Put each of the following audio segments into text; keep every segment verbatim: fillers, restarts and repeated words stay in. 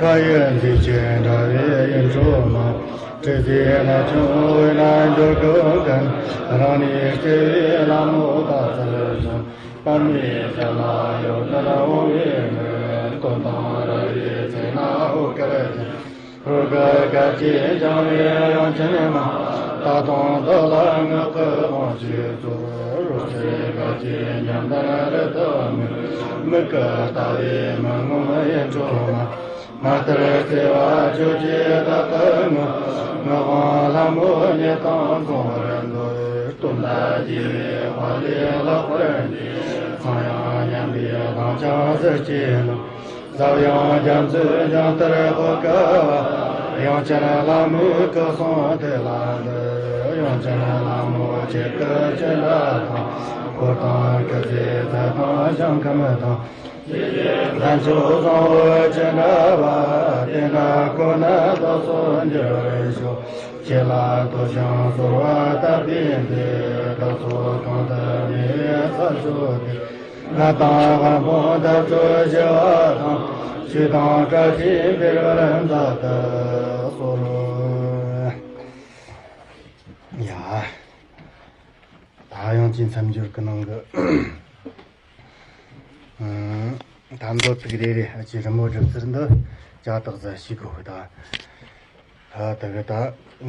ཁ་ཡི་མཛེས་ཆེན་འདྲ་བའི་ཡིད་འཕྲོག་མ། དྲི་ཟའི་རྣ་ཆུང་འོད་ལ་འགྱུར་ཀུན་ཀུན། རང་ཉིད་སྐྱེ་བོའི་ལྷ་མོ་ལྟ་ཚུལ་བྱུང་། པདྨའི་ཞལ་ལ་གཡོ་ལྡན་འོང་བའི་མོད། སྟོན་དང་ར་བའི་ཚལ་ན་འོད་དཀར་ཅན། ཧོར་གྱི་སྐད་ཅིག་འབྱུང་བའི་དབྱངས་ཅན་མ། ད་དུང་བདག་ལ་ངག་གི་དབང་ཕྱུག་སྩོལ། རོལ་རྩེད་སྐད་ཅིག་ཉམས་ལྡན་རི་དྭགས་མོས། མིག་གིས་ལྟ་བས་མི་ངོམས་ཡིད་འཕྲོག་མ། ང་ལྟར་བརྩེ་བ་ཁྱོད་ཀྱིས་བདག་གི་ངོ་། ངག་དབང་ལྷ་མོ་ཉིད་དང་མཚུངས་པར་འདོད། སྟོན་ལ་དགྱེས་པའི་དཔལ་ལས་ལྷག་པར་མཛེས། ཚངས་དབྱངས་སྙན་པའི་གདངས་ཀྱང་ཟིལ་གྱིས་རློབ། ཟབ་ཡངས་རྒྱ་མཚོའི་རྒྱང་ལྟར་འོད་དཀར་བ། དབྱངས་ཅན་ལྷ་མོའི་སྐུ་གསུང་ཐུགས་ལ་འདུད། དབྱངས་ཅན་ལྷ་མོ་ཁྱེད་སྐུ་ཅི་འདྲ་དང་། འཁོར་དང་སྐུ་ཚེའི་ཚད་དང་ཞིང་ཁམས་དང་། མཚན་མཆོག་བཟང་པོ་ཅི་འདྲ་བ། དེ་འདྲ་ཁོ་ནར་བདག་སོགས་འགྱུར་བར་ཤོག། ཁྱེད་ལ་བསྟོད་ཅིང་གསོལ་བ་བཏབ་པའི་མཐུས། བདག་སོགས་གང་དུ་གནས་པའི་ས་ཕྱོགས་དེར། ང་དང་དབུལ་ཕོངས་འཐབ་རྩོད་ཞི་བ་དང་། ཆོས་དང་བཀྲ་ཤིས་འཕེལ་བར་མཛད་དུ་གསོལ། ཡ། ད་དབྱངས་ཀྱི་མཚམས་སྦྱོར་གྱི་ནང་གི། ཨང་། ད་མདོ་ཚིག་རེ་རེ་ཨ་ཅེ་རི་མོ་སྒྲུབ་ཚུལ་འདི་ཅ་དག་ཟིག་ཤེས་དགོས་གི་ད། ད་ད་གི་ད་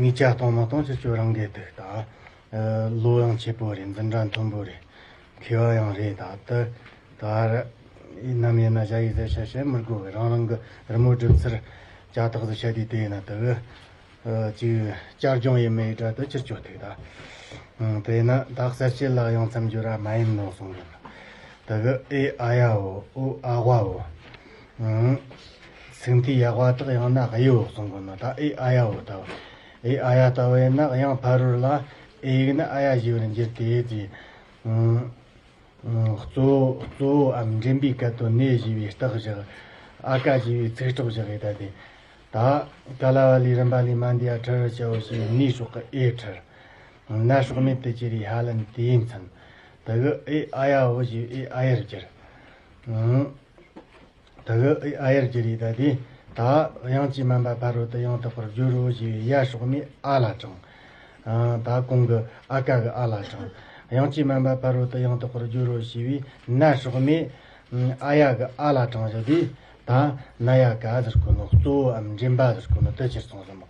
ངས་ཅ་གཏོང་མ་གཏོང་ཁྱེད་ཆོ་རང་གིས་འདུག་ད། ཨ། ལོ་ཡང་ཆེ་པོ་རེད། འཛིན་གྲྭ་མཐོན་པོ་རེད། མཁས་པ་ཡང་རེད། ད་ད་ད་ར་ནམ་ཡིན་ན་ཞ་ཡི་ཟེར་བཤད་བཤད་མི་དགོས་གི། རང་རང་གི་རི་མོ་སྒྲུབ་ཚུལ་ཅ་དག་ཟིག་བཤད་དུས་དེ་ཡིན་ན་ད་གི། ཨ། ཅིག་གཅར་རྒྱུང་ཡིན་མིན་འདྲ་དུ་ཁྱེར་ཆོག་ཐུག་ད། ཨང་། དེས་ན་ད་གསལ་བྱེད་ལ་དབྱངས་མཚམས་སྦྱོར་ར་མ་ཡིན་ནོ་གསུང་གི། ད་གི་ཨེ་ཨ་ཡ་འོ། ཨོ་ཨ་ཝ་འོ། ཨང་། ཚིག་མཐའི་ཡ་ཝ་དག་ཡང་ན་ཨ་ཡོ་གསུང་གི་ནོ། ད་ཨེ་ཨ་ཡ་འོ་ལྟ་བུ། ཨེ་ཨ་ཡ་ལྟ་བུ་ཡིན་ན་དབྱངས་ཕ་རོལ་ལ་ཨེ་ཡིག་ནི་ཨ་ཡ་ཞེས་པར་འགྱུར་ཏེ་ཟེར། ཨང་། ཨང་། གཙོ་བོ་གཙོ་བོའམ་འདྲེན་པའི་སྐད་དོད་ནེ་ཞེས་པའི་རྟགས་བཞག། ཨ་ཀ་ཞེས་པའི་ཚིག་གྲོགས་བཞག་ཡོད་ད་དེ། ད་ཀ་ལ་བ་ལས་རིམ་པ་ལས་མ་འདས་པ་ཕྲལ་བར་བྱའོ་ཞེས་པའི་ནེའི་སྲོག་གི་ཨེ་ཕྲལ། ན་སྲོག་མེད་དུ་གྱུར་པའི་ཧ་ལན་དེའི་མཚན། ད་གི་ཨེ་ཨ་ཡ་འོ་ཞེས་པའི་ཨེ་ཨ་ཡར་གྱུར། ཨང་། ད་གི་ཨེ་ཨ་ཡར་གྱུར་ཡོད་ད་དེ། ད་དབྱངས་ཀྱིས་དམན་པ་ཕ་རོལ་ཏུ་ཡང་དག་པར་སྦྱོར་རོ་ཞེས་པའི་ཡ་སྲོག་མེད་ཨ་ལ་དྲངས། ཨ། ད་གོང་གི་ཨ་ཀ་གི་ཨ་ལ་དྲངས། དབྱངས་ཀྱིས་དམན་པ་ཕ་རོལ་ཏུ་ཡང་དག་པར་སྦྱོར་རོ་ཞེས་པའི་ན་སྲོག་མེད་ཨ་ཡ་གི་ཨ་ལ་དྲངས་བཞག་དུས། ད་ན་ཡ་ཀ་ཟེར་གོ་ནོ། གཙོ་བོའམ་འདྲེན་པ་ཟེར་གོ་ནོ་དེ་ཁྱེར་སོང་ཟེར་མོ།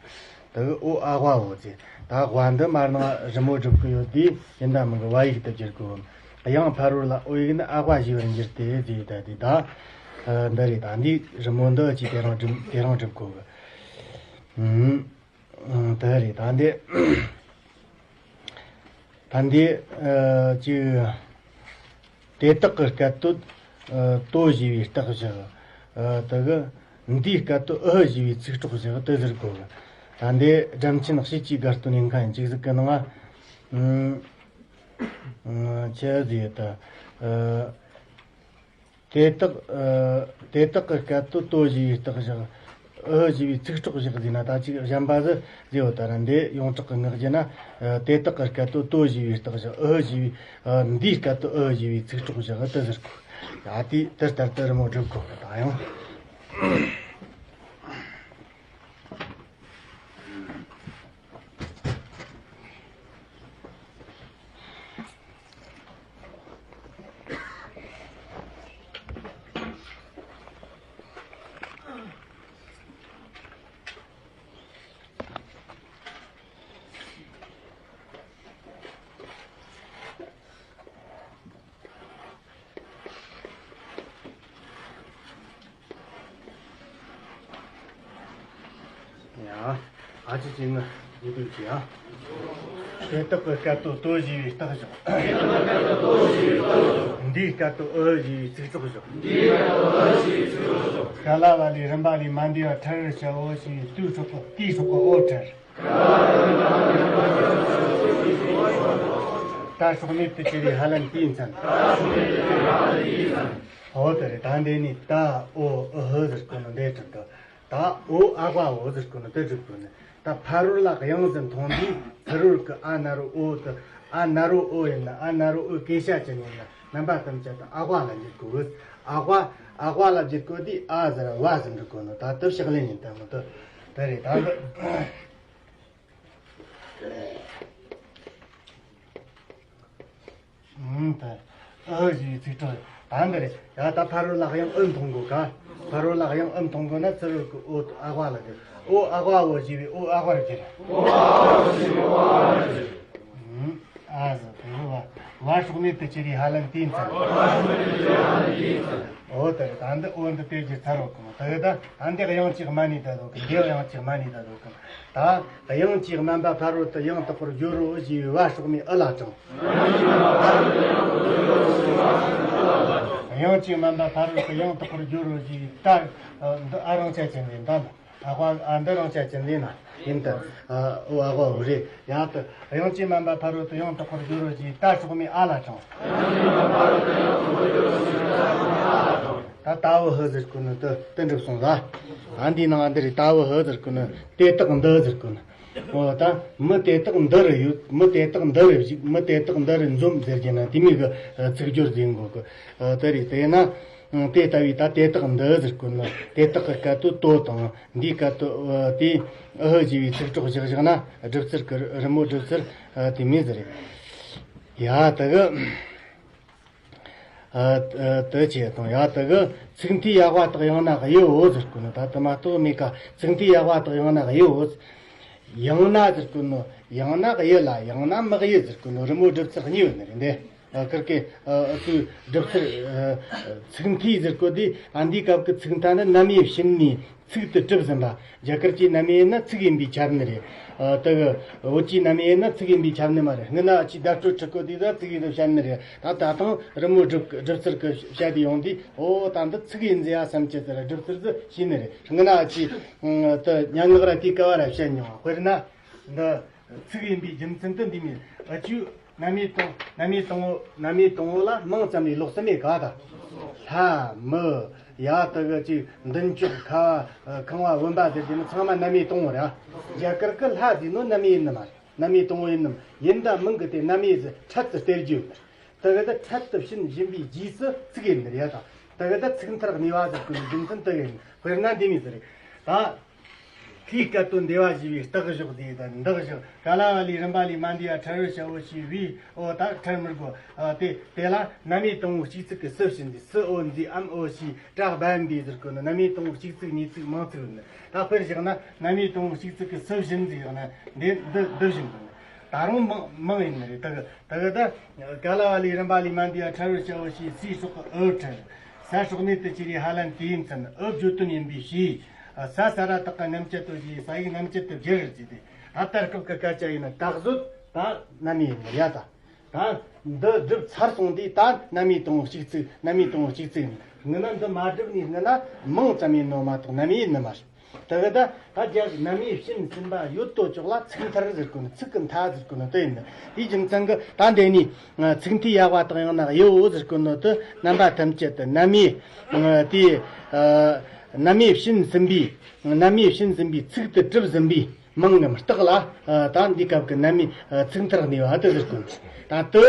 ད་གི་ཨོ་ཨ་ཝ་འོ་ཟེར། ད་ཝ་འདི་མར་ནང་རི་མོ་སྒྲུབ་གི་ཡོད་དུས་ཡིན་ད་མིན་གི་ཝ་ཡིག་ཏུ་བསྒྱུར་དགོས། དབྱངས་ཕ་རོལ་ལ་ཨོ་ཡིག་ནི་ཨ་ཝ་ཞེས་པར་འགྱུར་ཏེ་ཟེར་ད་དེ་ད། ཨ། འདི་རེད། ད་འདི་རི་མོ་འདི་ཅིག་དེ་རང་སྒྲུབ་དེ་རང་སྒྲུབ་དགོས་གི། ཨུམ། ཨང་། དེ་རེད། ད་འདི། ད་འདི། ཨ། ཅིག་དེ་དག་གི་སྐད་དོད། ཨ། དོ་ཞེས་པའི་རྟགས་བཞག། ཨ། དེ་གི་འདིའི་སྐད་དོད་ཨུ་ཞེས་པའི་ཚིག་གྲོགས་བཞག་དེ་ཟེར་དགོས་གི། ད་འདི་སྒྲ་མཆན་ཤེས་བྱའི་དགའ་སྟོན་ཡིན་མཁན་ཅིག་ཟིག་གི་ནང་ང་། ཨང་། ཨང་། ཆི་ཟིག་ཡོད་ད། ཨ། དེ་དག་ཨ། དེ་དག་གི་སྐད་དོད་དོ་ཞེས་པའི་རྟགས་བཞག། ཨུ་ཞེས་པའི་ཚིག་གྲོགས་བཞག་ཟེར་ན། ད་ཅིག་གཞན་པ་ཟིག་ཟེར་བ་ལྟར་འདི་ཡོངས་གྲགས་ཀྱི་ངག་རྒྱུན་ན། ཨ། དེ་དག་གི་སྐད་དོད་དོ་ཞེས་པའི་རྟགས་བཞག། ཨུ་ཞེས་པའི། ཨ། འདིའི་སྐད་དོད་ཨུ་ཞེས་པའི་ཚིག་གྲོགས་བཞག་དེ་ཟེར་གོ། ཡ། དེ་དེ་ལྟར་དུ་རི་མོ་སྒྲུབ་དགོས་གི། ད་ཡང་། ཡ། ཨ་ཅེ་ཅིག་ང་ཡིད་དུ་བྱེད་ཨ། དེ་དག་གི་སྐད་དོད་དོ་ཞེས་པའི་རྟགས་བཞག། འདིའི་སྐད་དོད་ཨུ་ཞེས་པའི་ཚིག་གྲོགས་བཞག། ཀ་ལ་བ་ལས་རིམ་པ་ལས་མ་འདས་པ་ཕྲལ་བར་བྱའོ་ཞེས་པའི་ཏུའི་སྲོག་གི་ཏིའི་སྲོག་གི་ཨོ་ཕྲལ། ད་སྲོག་མེད་དུ་གྱུར་པའི་ཧ་ལན་དེའི་མཚན། ཨོ་དེ་རེད། ད་འདི་ནི་ད་ཨོ་ཨུ་ཧུ་ཟེར་གོ་ནོ་འདི་གྲུབ་འདུག། ད་ཨོ་ཨ་ཝ་འོ་ཟེར་གོ་ནོ་དེ་གྲུབ་དགོས་ནི། ད་ཕ་རོལ་ལ་དབྱངས་ཟིན་མཐོང་དུས་ཕ་རོལ་གི་ཨ་ན་རོ་ཨོ་དེ་ ཨ་ན་རོ་ཨོ་ཡིན་ན། ཨ་ན་རོ་ཨོ་སྐད་ཤ་ཅན་ཡིན་ན། རྣམ་པ་ཐམས་ཅད་དུ་ཨ་ཝ་ལ་འགྱུར་དགོས། ཨ་ཝ། ཨ་ཝ་ལ་འགྱུར་དགོས་དུས་ཨ་ཟེར་བ་ཟེར་འགྲིག་གོ་ནོ། ད་དུ་ཕྱག་ལེན་ཡིན་ད་མོ་དུ་དེ་རེད་ད་འདི། ཨུམ། ད་ཨ་ཞེས་པའི་ཚིག་གྲོགས་ད་འདི་རེད། ཡ་ད་ཕ་རོལ་ལ་དབྱངས་ཨུ་མཐོང་དགོས་ཀ། ཕ་རོལ་ལ་དབྱངས་ཨུ་མཐོང་དགོས་ན་ཚུར་རོལ་གི་ཨོ་ཨ་ཝ་ལ་འགྱུར། ཨོ་ཨ་ཝ་ཨོ་ཞེས་པའི་ཨོ་ཨ་ཝར་འགྱུར། ཨུམ། ཨ་ཟེར་དེ་ནི་བ། བ་སྲོག་ནས་དུ་ཅི་རེ་ཧ་ལན་ཏིན་ཚན། ཨོ་དེ་རེད། ད་འདི་ཨོ་འདི་དེ་ཅི་ཚར་རོ་གི་མོ་དེ་གི་ད། ད་འདི་དབྱངས་གཅིག་མ་ནི་ད་དོ་གི། འདི་དབྱངས་གཅིག་མ་ནི་ད་དོ་གི། ད་དབྱངས་ཀྱི་དམན་པ་ཕ་རོལ་ཏུ་ཡང་དག་པར་སྦྱོར་རོ་ཞེས་པའི་བ་སྲོག་མའི་ཨུ་ལ་དྲངས། དབྱངས་ཀྱི་དམན་པ་ཕ་རོལ་ཏུ་ཡང་དག་པར་སྦྱོར་རོ་ཞེས་པའི་ད་འདི་ཨ་རང་ཆ་ཅན་ལས་འདའ་ན། ཨ་ཝ། ཨ་འདི་རང་ཆ་ཅན་ལས་ན་ཡིན་ད། ཨོ་ཨ་ཝ་འོ་རེད། ཡང་དུ་དབྱངས་ཀྱི་དམན་པ་ཕ་རོལ་ཏུ་ཡང་དག་པར་སྦྱོར་རོ་ཞེས་ད་སྲོག་མའི་ཨ་ལ་དྲངས། ད་ད་བུ་ཧི་ཟེར་གོ་ནི་དུ་དུ་འགྲུབ་སོང་ལ། ཨ་འདིའི་ནང་འདི་རེད། ད་བུ་ཧི་ཟེར་གོ་ནི་དེ་དག་འདི་ཟེར་གོ་ནི། འོ་ད་མི་དེ་དག་འདི་རུ་ཡོད། མི་དེ་དག་འདི་རུ་བཞུགས། མི་དེ་དག་འདི་རུ་འཛོམས་ཟེར་གྱི་ན་དེ་མིན་གི་ཚིག་སྦྱོར་ཟིན་གོ་གི། དེ་རེད། དེས་ན་དེ་ལྟ་བུའི་ད་དེ་དག་འདི་ཟེར་གོ་ནི་དེ་དག་གི་སྐད་དོད་དོ་དང་། འདིའི་སྐད་དོད་དེ་ཨུ་ཧི་ཞེས་པའི་ཚིག་གྲོགས་བཞག་བཞག་ན་སྒྲུབ་ཚུལ་གི་རི་མོ་སྒྲུབ་ཚུལ་དེ་མོ་ཟིག་རེད། ཡ་ད་གི་ཨ་ཨ་དེ་ཆེ་དང་། ཡ་ད་གི་ཚིག་མཐའི་ཡ་ཝ་དག་ཡང་ན་གཡུའོ་ཟེར་གོ་ནི། ད་དེ་མ་གཏོགས་མེད་ཀ། ཚིག་མཐའི་ཡ་ཝ་དག་ཡང་ན་གཡུའོ། ཡང་ན་ཟེར་གོ་ནི་ཡང་ན་གཡུ་ལ། ཡང་ན་མི་གཡུ་ཟེར་གོ་ནི་རི་མོ་སྒྲུབ་ཚུལ་གཉིས་ཡོད་ནི་རེད་འདི། ཨ་ཁིར་ཀའི་ཨ་ཨ་ཚུལ་སྒྲུབ་ཚུལ། ཨ་ཚིག་མཐའི་ཟེར་གོ་དུས། ཨ་འདིའི་སྐབས་ཀྱི་ཚིག་མཐའ་ནི་རྣམ་དབྱེ་ཕྱིན་ནས་ཚིག་ཏུ་གྲུབ་ཟིན་པ། རྒྱ་གར་གྱི་རྣམ་དབྱེ་ནི་ཚིག་ཡིན་པས་ཁྱབ་ནི་རེད། ཨ་དེ་གི་བོད་ཀྱི་རྣམ་དབྱེ་ནི་ཚིག་ཡིན་པས་ཁྱབ་ནི་མ་རེད། སྔོན་ན་ཨ་ཅི་བརྡ་སྤྲོད་ཁྲིད་གོ་དུས་ད་ཚིག་ཡིན་པས་བཤད་ནི་རེད། ད་ད་དུང་རི་མོ་སྒྲུབ་སྒྲུབ་ཚུལ་གྱི་བཤད་དེ་ཡོང་དུས། ཨོ་ད་འདི་ཚིག་ཡིན་ཟེར་ཡ་བསམ་གྱི་ཟེར་སྒྲུབ་ཚུལ་ཟིག་ཤེས་ནི་རེད། སྔོན་ན་ཨ་ཅི་དུ་སྙན་ངག་ར་དེའི་སྐབས་ར་བཤད་མྱོང་བ། དཔེར་ན། འདི་ཚིག་ཡིན་པའི་རྒྱུ་མཚན་དུ་འདི་མིན། ཨ་ཅུ་རྣམ་དབྱེ་དང་རྣམ་དབྱེ་དང་པོ། རྣམ་དབྱེ་དང་པོ་ལ་མིང་ཙམ་ལས་ལོགས་སུ་མེད་ག་ད། ལྷ་མི་ཡ་དེ་གི་ཅིག་མདུན་ཅོག་ཁ་བ་ཁང་བ་བུམ་པ་ཟེར་གྱི་ནི་ཚང་མ་རྣམ་དབྱེ་དང་པོ་རེད། རྒྱ་གར་གི་ལྷ་ཟེར་ནོ་རྣམ་དབྱེ་ཡིན་ནི་མ་རེད། རྣམ་དབྱེ་དང་པོ་ཡིན་ནམ། ཡིན་ད་མིང་གི་དེ་རྣམ་དབྱེ་ཟེར་འཕྲལ་དུ་སྟེར་རྒྱུ་ཡོད་ནི། དེ་གི་ད་འཕྲལ་དུ་ཕྱིན་བཞིན་པའི་རྗེས་སུ་ཚིག་ཡིན་ནི་རེད་ད། དེ་གི་ད་ཚིག་མཐར་གནས་པ་ཟེར་གི་ནི་རྒྱུ་མཚན་དེ་ཡིན། དཔེར་ན་འདི་མི་ཟེར་རེད་ད། ལྷའི་སྐད་དོད་འདས་པ་ཞེས་པའི་རྟགས་བཞག་དེ་དང་འདག་བཞག། ག་ལ་བ་ལས་རིམ་པ་ལས་མ་འདས་པ་ཕྲལ་བར་བྱའོ་ཞེས་པའི། ཨོ་ད་ཕྲལ་མི་དགོས། ཨ་དེ་དེ་ལ་རྣམ་དབྱེ་དང་པོ་གཅིག་ཚིག་གི་སུ་བྱིན་ཟེར། སུ་ཨོ་ཟེར་ཨམ་ཨོ་ཞེས་སྒྲ་སྦ་ཡམ་བི་ཟེར་གོ་ནི། རྣམ་དབྱེ་དང་པོ་གཅིག་ཚིག་གཉིས་ཚིག་མང་ཚིག་ཡོད་ནི། ད་དཔེར་བཞག་ན་རྣམ་དབྱེ་དང་པོ་གཅིག་ཚིག་གི་སུ་བྱིན་ཟེར་བཞག་ན་འདི་འདི་འདི་བྱིན་དགོས་ནི། ད་རུང་མང་མང་ཡིན་ནི་རེད། ད་གི་ད་གི་ད། ག་ལ་བ་ལས་རིམ་པ་ལས་མ་འདས་པ་ཕྲལ་བར་བྱའོ་ཞེས་སའི་སྲོག་གི་ཨུ་ཕྲལ། ས་སྲོག་ནས་དུ་ཅི་རེ་ཧ་ལན་དེའི་མཚན། ཨུ་བརྗོད་དོན་ཡིན་པས་ཞེས། ས་ས་ར་བཏགས་ཀྱི་རྣམ་བཅད་དོ་ཞེས་ས་ཡིག་རྣམ་བཅད་དུ་བསྒྱུར་ཟེར་ཏེ། ད་ལྟར་སྐབས་ཀྱི་སྐད་ཆ་ཡིན་ན་ད་གཟོད་ད་རྣམ་དབྱེ་ཡིན་ནི་ཡ་ད། ད་འདི་སྒྲུབ་ཚར་སོང་དུས་ད་རྣམ་དབྱེ་དང་པོ་གཅིག་ཚིག་རྣམ་དབྱེ་དང་པོ་གཅིག་ཚིག་ཡིན། སྔོན་ན་འདི་མ་སྒྲུབ་ནས་སྔོན་ན་མིང་ཙམ་ཡིན་ནོ་མ་གཏོགས་རྣམ་དབྱེ་ཡིན་ནི་མ་རེད། དེ་གི་ད་ད་རྒྱ་རྣམ་དབྱེ་ཕྱིན་ཟིན་པ་ཡོད་དོ་ཅོག་ལ་ཚིག་མཐར་ཟེར་གོ་ནི། ཚིག་གི་མཐའ་ཟེར་གོ་ནི་དེ་ཡིན་ནི། དེའི་རྒྱུ་མཚན་གི་ད་འདི་ནི་ཚིག་མཐའི་ཡ་ཝ་དག་ཡང་ན་གཡོའོ་ཟེར་གོ་ནི་དེ་རྣམ་པ་ཐམས་ཅད་དུ་རྣམ་དབྱེ་དེ་རྣམ་དབྱེ་ཕྱིན་ཟིན་པའི་རྣམ་དབྱེ་ཕྱིན་ཟིན་པའི་ཚིག་ཏུ་གྲུབ་ཟིན་པའི་མིང་ངམ་རྟགས་ལ་ད་འདི་སྐབས་ཀྱི་རྣམ་དབྱེ་ཚིག་མཐར་གནས་པ་དེ་ཟེར་གོ་ནི། ད་དེ་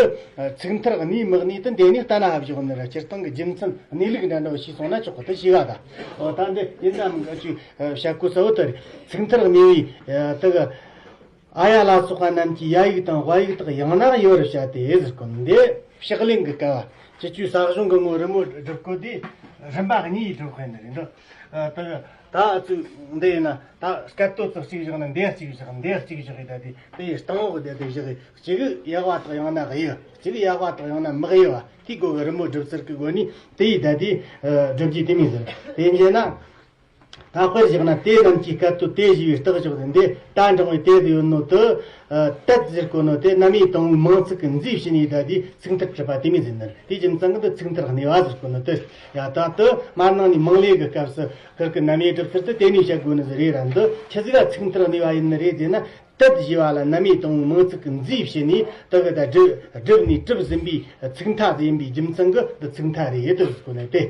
ཚིག་མཐར་གནས་མི་གནས་དེ་འདི་ནི་ལྟ་ན་ཧ་བཞག་ནི་ར། སྤྱིར་བཏང་གི་རྒྱུ་མཚན་གནས་ལུགས་འདྲ་འདྲ་བོ་ཤེས་སོང་ན་ཆོག་གི། དེ་ཤེས་ག་ད། འོ་ད་འདི་ཡིན་ནམ་ག་ཅིག་བཤད་གོ་ས་བོ་དེ་རེད། ཚིག་མཐར་གནས་པའི་དེ་གི་ཨ་ཡ་ལ་སོགས་པ་རྣམས་ཀྱི་ཡ་ཡིག་དང་ཝ་ཡིག་དག་ཡང་ན་གཡོ་བར་བྱ་སྟེ་ཟེར་གོ་ནི། འདི་ཕྱག་ལེན་གྱི་སྐབས་སྤྱི་སྤྱོད་ས་གཞུང་གི་ངོ་རི་མོ་སྒྲུབ་གོ་དུས་རིམ་པ་གཉིས་སྒྲུབ་དཔེ་ནི་རེད་འདུག། ཨ་དེ་གི་ད་ཨ་ཚུགས་འདི་ཡིན་ན་ད་སྐད་དོད་ཚིག་གཅིག་བཞག་ན་འདི་གཅིག་བཞག། འདི་གཅིག་བཞག་ཡིན། ད་དེ་སྟེང་འོག་དེ་དེ་བཞག་ཡིན། གཅིག་ཡ་ཝ་དག་ཡང་ན་གཡོ། གཅིག་ཡ་ཝ་དག་ཡང་ན་མི་གཡོ་བ། དེའི་སྒོ་གི་རི་མོ་སྒྲུབ་ཚུལ་གྱི་སྒོ་ནས་དེ་ཡི་ད་དེ་སྒྲུབ་རྒྱུ་དེ་མིན་ཟེར། དེ་ཡིན་ན། ད་དཔེར་བཞག་ན་དེ་རྣམས་ཀྱི་སྐད་དོད་དེ་ཞེས་པའི་རྟགས་བཞག་ཟིན་ཏེ། ད་འབྲིང་བའི་དེ་དུ་ཡོད་ནོ་དུ། ཨ་ཏད་ཟེར་གོ་ནོ་དེ་རྣམ་དབྱེ་དང་པོའི་མིང་ཚིག་གི་མཛེས་བྱས་ནས་ད་དེ་ཚིག་མཐར་གྲུབ་པ་དེ་མིན་ཟེར་ནི། དེའི་རྒྱུ་མཚན་གྱིས་འདི་ཚིག་མཐར་གནས་པ་ཟེར་གོ་ནོ་དེ། ཡ་ད་དུ་མར་ནང་ནས་མིང་ལས་ཀྱི་སྐབས་སུ་ཁིར་གི་རྣམ་དབྱེ་སྒྲུབ་ཚུལ་དུ་དེ་ནས་བཤད་དགོས་ནི་ཟིག་རེད་ར། འདི་ཆི་ཟིག་ག་ཚིག་མཐར་གནས་པ་ཡིན་ནི་རེད་ཟེར་ན། ཏད་ཞེས་པ་ལ་རྣམ་དབྱེ་དང་པོའི་མིང་ཚིག་གི་མཛེས་བྱས་ནས་དེ་གི་ད་སྒྲུབ་སྒྲུབ་ནས་གྲུབ་ཟིན་པའི་ཚིག་མཐའ་དེ་ཡིན་པའི་རྒྱུ་མཚན་གྱིས་འདི་ཚིག་མཐའ་རེད་དུ་ཟེར་གོ་ནི་དེ།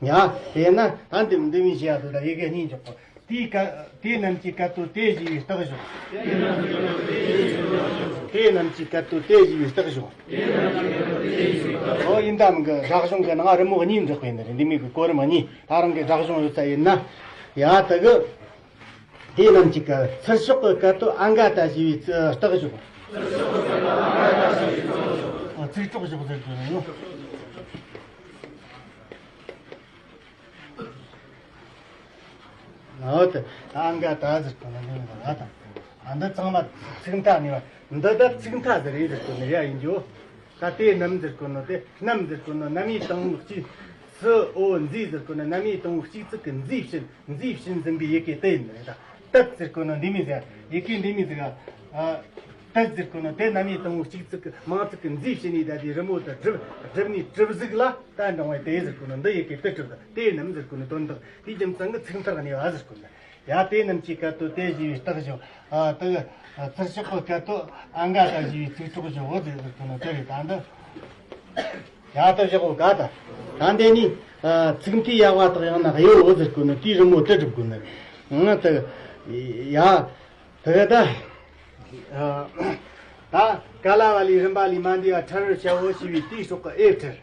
ཡ་དེས་ན་ད་འདི་འདི་མིན་ཞེས་ཡ་དུ་ད་ཡི་གེ་གཉིས་འཇོག་གོ། དེའི་སྐད་དེ་རྣམས་ཀྱི་སྐད་དོད་དེ་ཞེས་པའི་རྟགས་བཞག་དེ་རྣམས་ཀྱི་སྐད་དོད་དེ་ཞེས་པའི་རྟགས་བཞག་ཨོ་ཡིན་ད་མིན་གི་སྒྲ་གཞུང་གི་ནང་རི་མོ་གཉིས་འཇོག་པའི་འདི་རེད། འདི་མོ་གི་གོ་རིམ་གཉིས། ད་རང་གི་སྒྲ་གཞུང་ཡོད་ས་ཡིན་ན། ཡ་ད་གི་དེ་རྣམས་ཀྱི་སྐད་ཚུར་ཕྱོགས་ཀྱི་སྐད་དོད་ཨ་འགའ་ད་ཞེས་པའི་རྟགས་བཞག་ཨོ་ཚིག་གྲོགས་བཞག་ཟེར་དགོས་ནོ། འོ་དེ་ད་ཨ་འགའ་ད་ཟེར་གོ་ནོ་ནི་ང་དང་། ཨ་འདི་ཚང་མ་ཚིག་མཐའ་ནི་བ། འདི་ད་ཚིག་མཐའ་ཟེར་ཡིན་ཟེར་གོ་ནི་ཡ་ཡིན་རྒྱུ། ད་དེ་རྣམས་ཟེར་གོ་ནོ་དེ་རྣམས་ཟེར་གོ་ནོ་རྣམ་དབྱེ་དང་པོ་གཅིག་སུ་འོ་མཛེས་ཟེར་གོ་ནོ་རྣམ་དབྱེ་དང་པོ་གཅིག་ཚིག་གི་མཛེས་བྱིན་མཛེས་བྱིན་ཟིན་པའི་ཡི་གེ་དེ་ཡིན་ནི་རེད་ད། ཏད་ཟེར་གོ་ནོ་འདི་མོ་ཟེར་ཡི་གེ་འདི་མོ་ཟེར་ག་ཏད་ཟེར་གོ་ནོ་དེ་རྣམ་དབྱེ་དང་པོ་གཅིག་ཚིག་གི་མང་ཚིག་གི་མཛེས་བྱིན་ནི་ད་དེ་རི་མོ་དེ་གྲུབ་གྲུབ་ནི་གྲུབ་གཟུགས་ལ། ད་འབྲིང་བའི་དེ་ཟེར་གོ་ནོ་འདི་ཡི་གེ་དེ་གྲུབ་ད། དེ་རྣམས་ཟེར་གོ་ནོ་དོན་དག་དེའི་རྒྱུ་མཚན་གྱི་ཚིག་མཐར་གནས་པ་ཟེར་གོ་ནོ། ཡ་དེ་རྣམས་ཀྱི་སྐད་དོད་དེ་ཞེས་པའི་རྟགས་བཞག་ཨ་དེ་ཚུར་ཕྱོགས་ཀྱི་སྐད་དོད་ཨ་འགའ་ད་ཞེས་པའི་ཚིག་གྲོགས་བཞག་འོ་ཟེར་ཟེར་གོ་ནོ་དེ་རེད། ད་འདི་ཡ་དེ་བཞག་འོ་ག་ད། ད་འདི་ནི་ཚིག་མཐའི་ཡག་པ་དག་ཡང་ན་གཡོ་འོ་ཟེར་གོ་ནོ་དེའི་རི་མོ་དེ་གྲུབ་གོ་ནོ། ང་དེ་ཡ་དེ་ག་ད་ད་ག་ལ་བ་ལས་རིམ་པ་ལས་མ་འདས་པ་ཕྲལ་བར་བྱའོ་ཞེས་པའི་དེའི་སྲོག་གི་ཨེ་ཕྲལ།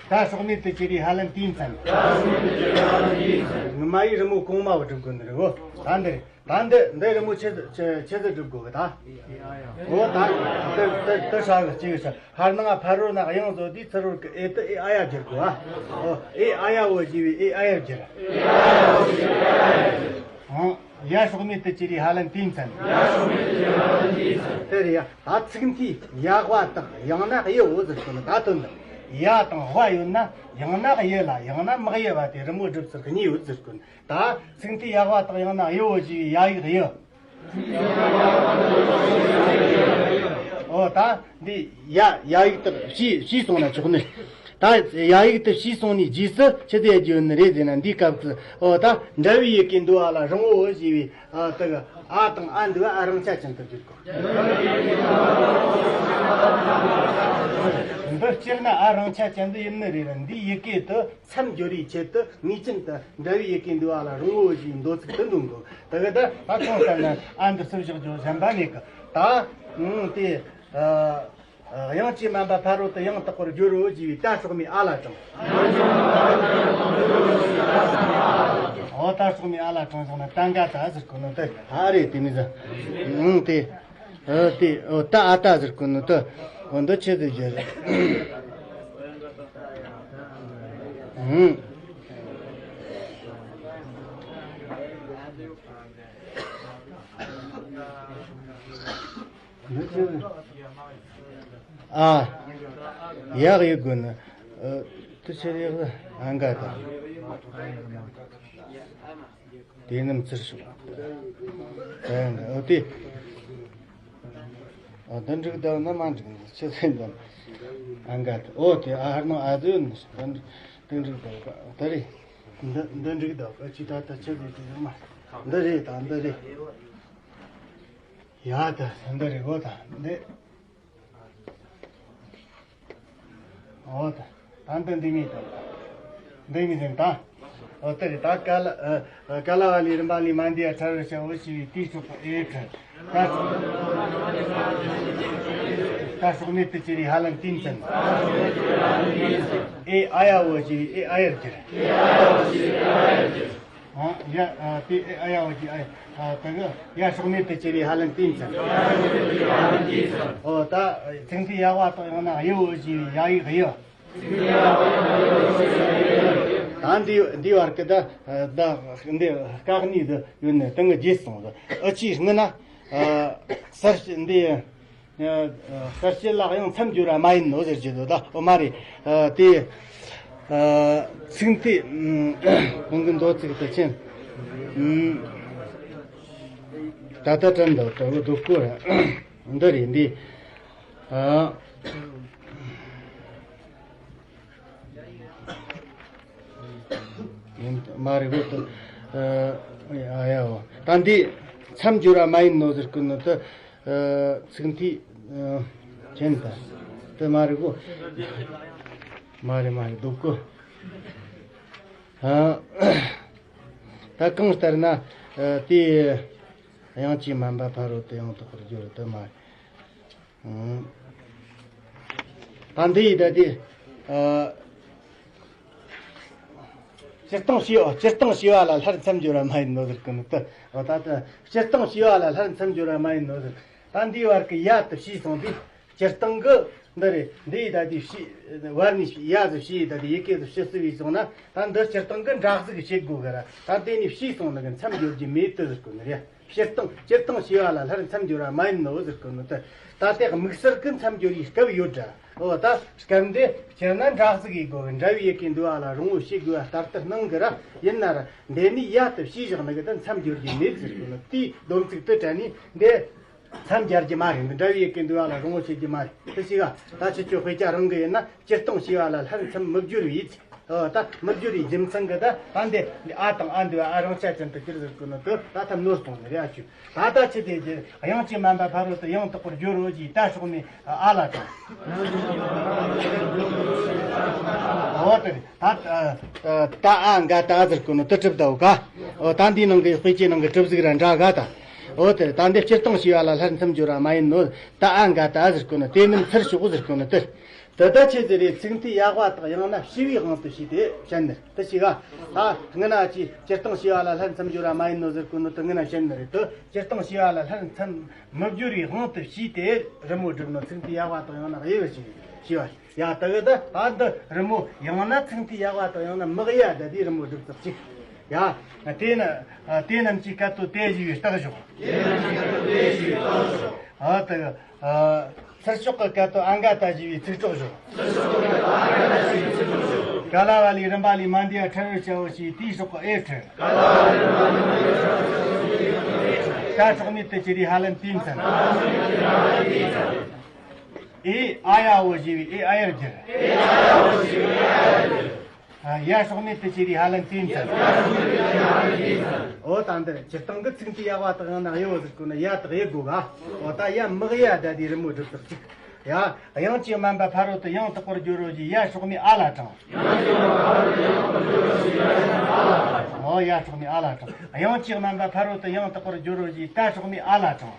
ད་སྲོག་མེད་དུ་གྱུར་པའི་ཧ་ལམ་དེའི་མཚན། ངི་མ་ཡི་རི་མོ་གོང་མ་བ་སྒྲུབ་དགོས་ནི་རེད་གོ། ད་འདི་རེད། ད་འདི་འདི་རི་མོ་ཆེ་ཆེ་ཆེ་ཟིག་སྒྲུབ་དགོས་གི་ད། འོ་ད་དེ་དེ་དེ་ཧྲ་གི་གཅིག་ཧྲ། ཧར་ནང་ཕ་རོལ་ན་དབྱངས་བཟོ་དུས་ཚུར་རོལ་གི་ཨེ་དུ་ཨེ་ཨ་ཡ་བསྒྱུར་དགོས་ཨ། འོ་ཨེ་ཨ་ཡ་འོ་ཞེས་པའི་ཨེ་ཨ་ཡར་བསྒྱུར། ཡ་སྲོག་མེད་དུ་གྱུར་པའི་ཧ་ལམ་དེའི་མཚན། ཡ་སྲོག་མེད་དུ་གྱུར་པའི་ཧ་ལམ་དེའི་མཚན། དེ་རེད་ཡ། ད་ཚིག་མཐའི་ཡག་པ་དག་ཡང་ན་གཡོ་འོ་ཟེར་གོ་ནི་ད་དོན་དུ། ཡ་དང་བ་ཡོད་ན་ཡང་ན་གཡོ་ལ་ཡང་ན་མི་གཡོ་བ་དེ་རི་མོ་སྒྲུབ་ཚུལ་གཉིས་ཡོད་ཟེར་གོ་ནི། ད་ཚིག་མཐའི་ཡག་པ་དག་ཡང་ན་གཡོ་འོ་ཞེས་པའི་ཡ་ཡིག་གཡོ། འོ་ད་འདི་ཡ་ཡ་ཡིག་དག་ཕྱིས་ཕྱིས་སོང་ན་ཆོག་ནི། ད་ཡ་ཡིག་དེ་ཕྱིས་སོང་ནས་རྗེས་སུ་ཆི་ཟེར་རྒྱུ་ནི་རེད་ཟེར་ན། འདིའི་སྐབས་སུ་འོ་ད་འདྲ་བའི་ཡི་གེ་འདུ་བ་ལ་རང་ངོ་བོ་ཞེས་པའི་ཨ་དེ་གི་ཨ་དང་ཨ་འདུ་བ་ཨ་རང་ཆ་ཅན་དུ་བསྒྱུར་དགོས། འདི་སྤྱིར་ན་ཨ་རང་ཆ་ཅན་དུ་ཡིན་ནི་རེད་ལ། འདིའི་ཡི་གེ་དེ་མཚམས་སྦྱོར་བའི་ཆེད་དུ་ངེས་ཅན་དུ་འདྲ་བའི་ཡི་གེ་འདུ་བ་ལ་རང་ངོ་བོ་ཞེས་པའི་མདོ་ཚིག་དེ་འདོན་དགོས། དེ་གི་ད་ད་ཁོང་ལྟར་ན་ཨ་འདི་སུ་བཞག་རྒྱུ་གཞན་པ་མེད་གི། ད་ཨང་དེ་ཨ། དབྱངས་ཀྱིས་དམན་པ་ཕ་རོལ་ཏུ་ཡང་དག་པར་བསྒྱུར་རོ་ཞེས་པའི་ད་སྲོག་མེད་ཨ་ལ་དྲངས། འོ་ད་སྲོག་མེད་ཨ་ལ་དྲངས་སོང་ན་ད་འགའ་ད་ཟེར་གོ་ནོ་དེ་ཨ་རེད། དེ་མི་ཟ་ཨང་དེ་ཨ་དེ་འོ་ད་ཨ་ད་ཟེར་གོ་ནོ་དེ་འོ་འདི་ཆེད་དུ་བརྗོད་རེད། ཨང་། ཨ། ཡག་ཡོད་དགོས་ན། ཨ། དུ་ཆེར་ཡག་ལ་ཨ་འགའ་དང་། དེ་རྣམས་ཚུར་ཞོག་ཨ་འགའ་འོ་དེ། ཨ་འདི་འགྲིག་དང་ན་མ་འགྲིག་ནི་ཆི་ཟེར་དང་། ཨ་འགའ་དང་འོ་དེ་ཨ་ཧར་ནང་ཨ་ཟོས་ནི་འདི་འགྲིག་དང་ད་རེད། འདི་འདི་འགྲིག་དང་ཅི་ད་ད་ཆི་ཟེར་དེ་ཡོད་མ། འདི་རེད་དང་འདི་རེད། ཡ་ད་འདི་རེད་གོ། ད་འདི། འོ་ད་ད་འདི་འདི་མི་ད་འདི་མི་ཟིན་ད། འོ་དེ་རེད། ད་ཀ་ལ་ཨ་ཀ་ལ་བ་ལས་རིམ་པ་ལས་མ་འདས་པ་ཕྲལ་བར་བྱའོ་ཞེས་པའི་དེའི་སྲོག་གི་ཨེ་ཕྲལ། ད་ད་སྲོག་མེད་དུ་གྱུར་པའི་ཧ་ལམ་དེའི་མཚན། ཨེ་ཨ་ཡ་འོ་ཞེས་པའི་ཨེ་ཨ་ཡར་གྱུར། ཨ། ཡ། ཨ། དེ་ཨ་ཡ་འོ་ཀྱི་ཨ། ཨ། ད་གི་ཡ་སྲོག་མེད་དུ་གྱུར་པའི་ཧ་ལམ་དེའི་མཚན། འོ་ད་ཚིག་མཐའི་ཡག་པ་དག་ཡང་ན་གཡོ་འོ་ཞེས་པའི་ཡ་ཡིག་གཡོ། ད་འདི་འདི་བར་གི་ད་ད་འདི་སྐག་གཉིས་དུ་ཡོད་ནས་དེང་གི་རྗེས་སོང་དུ་ཨ་ཅིའི་སྔུན་ན་ཨ་གསར་འདི། ཨ། གསལ་བྱེད་ལ་དབྱངས་མཚམས་སྦྱོར་བ་མ་ཡིན་ནོ་ཟེར་གྱི་འདུག་ད་འོ་མ་རེད། ཨ། དེ། ཨ། ཚིག་མཐའི། ཨ། གོང་གི་མདོ་ཚིག་དུ་ཕྱིན། ཨ། ད་ལྟ་དྲན་འདུག་ད་འོ་འདུག་གོ་ར། འདི་རེད་འདི། ཨ། ཡིན་མ་རེད་གོ་ད། ཨ་ཡ་འོ་ད་འདི་མཚམས་སྦྱོར་བ་མ་ཡིན་ནོ་ཟེར་གི་ནོ་ད། ཚིག་མཐའི་ཅན་ད་དེ་མ་རེད་གོ། མ་རེད་མ་རེད། སྡུག་གོ། ཨ། ད་གང་ལྟར་ན། ཨ། དེ་དབྱངས་ཀྱིས་དམན་པ་ཕ་རོལ་ཏུ་ཡང་དག་པར་སྦྱོར་དུ་མ་རེད། ཨང་། ད་འདི་ཡི་ད་དེ། ཨ། སྤྱིར་བཏང་བྱས་པ། སྤྱིར་བཏང་བྱས་པ་ལ་སླར་མཚམས་སྦྱོར་བ་མ་ཡིན་ནོ་ཟེར་གི་ནི་ད། འོ་ད་ལྟ་སྤྱིར་བཏང་བྱས་པ་ལ་སླར་མཚམས་སྦྱོར་བ་མ་ཡིན་ནོ་ཟེར། ད་འདིའི་བར་གྱི་ཡ་དེ་བྱས་སོང་དུས། སྤྱིར་བཏང་གི་འདི་རེད། འདི་ཡི་ད་དེ་བྱས། བར་ནས་ཡ་ཟིག་བྱས། ད་དེ་ཡི་གེ་ཟིག་ཕྱི་སུ་བས་སོང་ན། ད་འདི་སྤྱིར་བཏང་གི་འདྲ་ཟིག་བྱེད་དགོས་གི་ར། ད་དེ་ནས་བྱས་སོང་ནི་གི་མཚམས་སྦྱོར་རྒྱུ་མེད་དུ་ཟེར་གོ་ནི་རེད། སྤྱིར་བཏང་། སྤྱིར་བཏང་བྱས་པ་ལ་སླར་མཚམས་སྦྱོར་བ་མ་ཡིན་ནོ་ཟེར་གོ་ནི་དེ། ད་དེ་དམིགས་བསལ་གྱི་མཚམས་སྦྱོར་ཡི་སྐབས་ཡོད་འདྲ། འོ་ད་སྐབས་འདི་སྤྱིར་ན་འདྲ་ཟིག་ཡིན་དགོས་གི། འདྲ་བའི་ཡི་གེ་འདུས་པ་ལ་རིང་བོ་བྱེད་དགོས་པ་ལྟར་དུ་སྣང་གི་ར། ཡིན་ན་ར་འདི་ནས་ཡ་དེ་བྱས་བཞག་ནི་གི་ད་མཚམས་སྦྱོར་རྒྱུ་མེད་ཟེར་གོ་ནི། དེའི་སྡོམ་ཚིག་དེ་དྲན་ནས་འདི། མཚམས་སྦྱར་རྒྱུ་མ་རེད། འདི་འདྲ་བའི་ཡི་གེ་འདུས་པ་ལ་རིང་བོ་བྱེད་རྒྱུ་མ་རེད། དེ་ཞིག་ག་ད་ཁྱེད་ཆོ་དཔེ་ཆ་རང་གི་ཡིན་ན། སྤྱིར་བཏང་བྱས་པ་ལ་སླར་མཚམས་མི་སྦྱོར་བའི། ཨོ་ད་མི་སྦྱོར་བའི་རྒྱུ་མཚན་གི་ད། ད་འདི་ཨ་དང་ཨ་འདུས་པ། ཨ་རང་ཆ་ཅན་དུ་གྱུར་ཟེར་གོ་ནི་དེ། ད་ཐམ་ནོར་སོང་ནི་རེད། ཨ་ཆུ། ད་ད་ཆི་དེ་རྒྱུ། དབྱངས་ཀྱིས་དམན་པ་ཕ་རོལ་ཏུ་ཡང་དག་པར་སྦྱོར་རོ་ཞེས་ད་སྲོག་མེད་ཨ་ལ་དྲངས། ཨོ་དེ་རེད། ད་ད་ཨ་འགའ་ད་ཟེར་གོ་ནི་དེ་གྲུབ་ད་འོ་ག། ཨོ་ད་འདིའི་ནང་གི་དཔེ་ཆའི་ནང་གི་གྲུབ་གཟུགས་ར་འདྲ་ག་ད། འོ་དེ་རེད། ད་འདི་སྤྱིར་བཏང་བྱས་པ་ལ་སླར་མཚམས་སྦྱོར་བ་མ་ཡིན་ནོ། ད་ཨ་འགའ་ད་ཟེར་གོ་ནི་དེ་རྣམས་ཚུར་ཞོག་ཟེར་གོ་ནི་དེ། དེ་ད་ཆི་ཟིག་རེད། ཚིག་མཐའི་དབྱེ་བ་དག་ཡང་ན་བྱས་པའི་དབང་དུ་བྱས་ཏེ་བཤད་ནི་རེད། དེ་ཞིག་ག་ད་སྔ་ན་ཅི། སྤྱིར་བཏང་བྱས་པ་ལ་སླར་མཚམས་སྦྱོར་བ་མ་ཡིན་ནོ་ཟེར་གོ་ནོ་དེ་སྔ་ན་བཤད་ནི་རེད། དེ་སྤྱིར་བཏང་བྱས་པ་ལ་སླར་མཚམས་མི་སྦྱོར་བའི་དབང་དུ་བྱས་ཏེ་རི་མོ་བསྒྲུབས་ནོ། ཚིག་མཐའི་དབྱེ་བ་དག་ཡང་ན་དབྱེ་བ་ཞིག་བྱས་པ། ཡ་ད་གི་ད་ད་འདི་རི་མོ་ཡང་ན་ཚིག་མཐའི་དབྱེ་བ་དག་ཡང་ན་དམིགས་ཡ་ད་དེའི་རི་མོ་སྒྲུབ་ཚུལ་གཅིག། ཡ་དེ་ནི་དེ་རྣམས་ཀྱི་སྐད་དོད་དེ་བཞི་པའི་རྟགས་སྦྱོར། དེ་རྣམས་ཀྱི་སྐད་དོད་དེ་བཞི་པའི་རྟགས་སྦྱོར། ཨ་ད་གི། ཨ། ཚུར་ཕྱོགས་ཀྱི་སྐད་དོད་ཨ་འགའ་ད་བཞི་པའི་ཚིག་གྲོགས་སྦྱོར། ག་ལ་བ་ལས་རིམ་པ་ལས་མ་འདས་པ་ཕྲལ་བར་བྱའོ་ཞེས་དེའི་ཕྱོགས་ཀྱི་ཨེ་ཕྲལ། ད་སྲོག་མེད་དུ་གྱུར་པའི་ཧ་ལན་དེའི་མཚན། ཨེ་ཨ་ཡ་འོ་ཞེས་པའི་ཨེ་ཨ་ཡར་བསྒྱུར། ཨ། ཡ་སྲོག་མེད་དུ་གྱུར་པའི་ཧ་ལན་དེའི་མཚན། འོ་ད་འདིར་སྤྱིར་བཏང་གི་ཚིག་མཐའི་དབྱེ་བ་དག་ཡང་ན་དབྱེ་བ་ཟེར་གོ་ནི་ཡ་དག་དབྱེ་དགོས་ག། འོ་ད་ཡ་དམིགས་ཡ་ད་དེའི་རི་མོ་སྒྲུབ་ཚུལ་གཅིག། ཡ། དབྱངས་ཀྱིས་དམན་པ་ཕ་རོལ་ཏུ་ཡང་དག་པར་སྦྱོར་རོ་ཞེས་ཡ་སྲོག་མེད་ཨ་ལ་དྲངས། འོ་ཡ་སྲོག་མེད་ཨ་ལ་དྲངས། དབྱངས་ཀྱིས་དམན་པ་ཕ་རོལ་ཏུ་ཡང་དག་པར་སྦྱོར་རོ་ཞེས་ད་སྲོག་མེད་ཨ་ལ་དྲངས།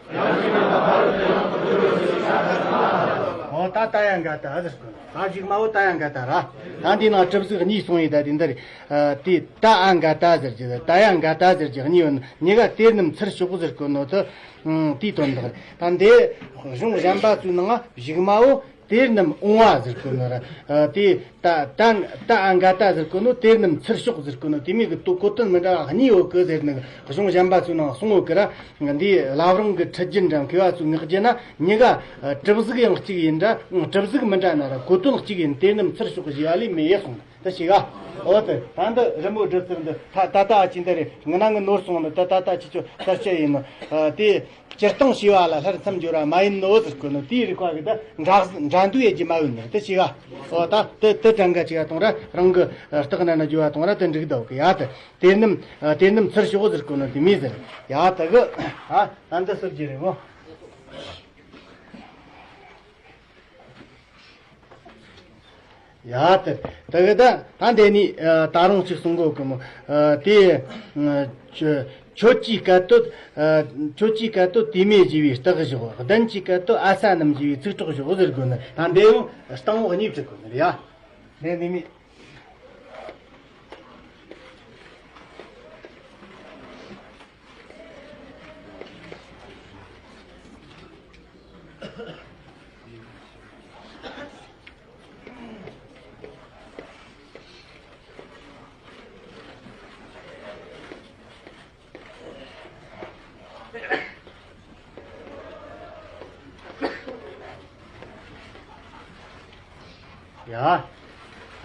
འོ་ད་ད་ཡ་འགའ་ད་ཟེར་གོ། ད་གཞུག་མ་བོ་ད་ཡ་འགའ་ད་ར། ད་འདི་ནང་གྲུབ་གཟུགས་གཉིས་གསུངས་ཡོད། ད་འདི་འདིར། ཨ། དེ་ད་ཨ་འགའ་ད་ཟེར་གྱི། ད་ཡ་འགའ་ད་ཟེར་གྱི་གཉིས་ཡོད། གཉིས་ཀ་དེ་རྣམས་ཚུར་ཕྱོགས་ཟེར་གོ་ནོ་དེ། ཨང་། དེའི་དོན་དག་རེད། ད་འདི་གཞུང་གཞན་པ་ཚོའི་ནང་གཞུག་མ་བོ་དེ་རྣམས་འོང་བ་ཟེར་གོ་ནོ་ར། ཨ། དེ་ད་ད་ད་ཨ་འགའ་ད་ཟེར་གོ་ནོ་དེ་རྣམས་ཚུར་ཕྱོགས་ཟེར་གོ་ནོ་དེ་མོ་གི་དོ་གོ་དོན་མི་འདྲ་བ་གཉིས་ཡོད་གི་ཟེར་ནི་གཞུང་གཞན་པ་ཚོའི་ནང་གསུངས་ཡོད་གི་ར། འདི་བླ་བྲང་གི་ཁྲིད་རྒྱུན་འདྲ་མཁས་པ་ཚོའི་ངག་རྒྱུན་ན་གཉིས་ཀ་གྲུབ་གཟུགས་ཡང་གཅིག་ཡིན་འདྲ། གྲུབ་གཟུགས་མི་འདྲ་ན་ར་གོ་དོན་གཅིག་ཡིན། དེ་རྣམས་ཚུར་ཕྱོགས་ཞེས་པ་ལས་མི་ཡེ་གསུངས། དེ་ཞིག་ག་འོ་དེ་ད་འདི་རི་མོ་སྒྲུབ་ཚུལ་འདི་ད་ད་ད་ཨ་ཅི་འདི་རེད། ངི་ན་ངི་ནོར་སོང་ནི་ད་ད་ད་ཅི་ཆོ་ད་ཅི་ཡིན་ནོ། ཨ། དེ་སྤྱིར་བཏང་བྱས་པ་ལ་སླར་མཚམས་སྦྱོར་བ་མ་ཡིན་ནོ་ཟེར་གོ་ནོ་དེའི་རིགས་པ་གི་ད་འདྲ་འདྲ་འདུག་ཡེ་རྒྱུ་མ་ཡིན་ནི་དེ་ཞིག་ག་འོ་ད་དེ་དེ་དྲན་ག་ཅིག་ག་གཏོང་ར། རང་གི་རྟགས་ན་ན་འཇུ་བ་གཏོང་ར། དེ་འགྲིག་འདུག་གི། ཡ་དེ་དེ་རྣམས་དེ་རྣམས་ཚུར་ཕྱོགས་ཟེར་གོ་ནོ་དེ་མི་ཟེར། ཡ་དེ་གི་ཨ་ད་འདི་སུ་བརྗེ་རེད་མོ། ཡ་དེ་དེ་གི་ད་ད་འདི་ནི་ཨ་ད་རུང་ཅིག་གསུང་གོ་གི་མོ། ཨ་དེ་ཨ་ཁྱོད་ཁྱོད་ཀྱི་སྐད་དོད། ཨ་ཁྱོད་ཀྱི་སྐད་དོད་དུས་མེད་ཞེས་པའི་རྟགས་བཞག། ལྡན་གྱི་སྐད་དོད་ཨ་ས་རྣམས་ཞེས་པའི་ཚིག་གྲོགས་བཞག་ཟེར་དགོས་ནི། ད་འདི་ཡང་སྟེང་འོག་གཉིས་བྲི་དགོས་ནི་རེད་ཡ། འདི་འདི་མི།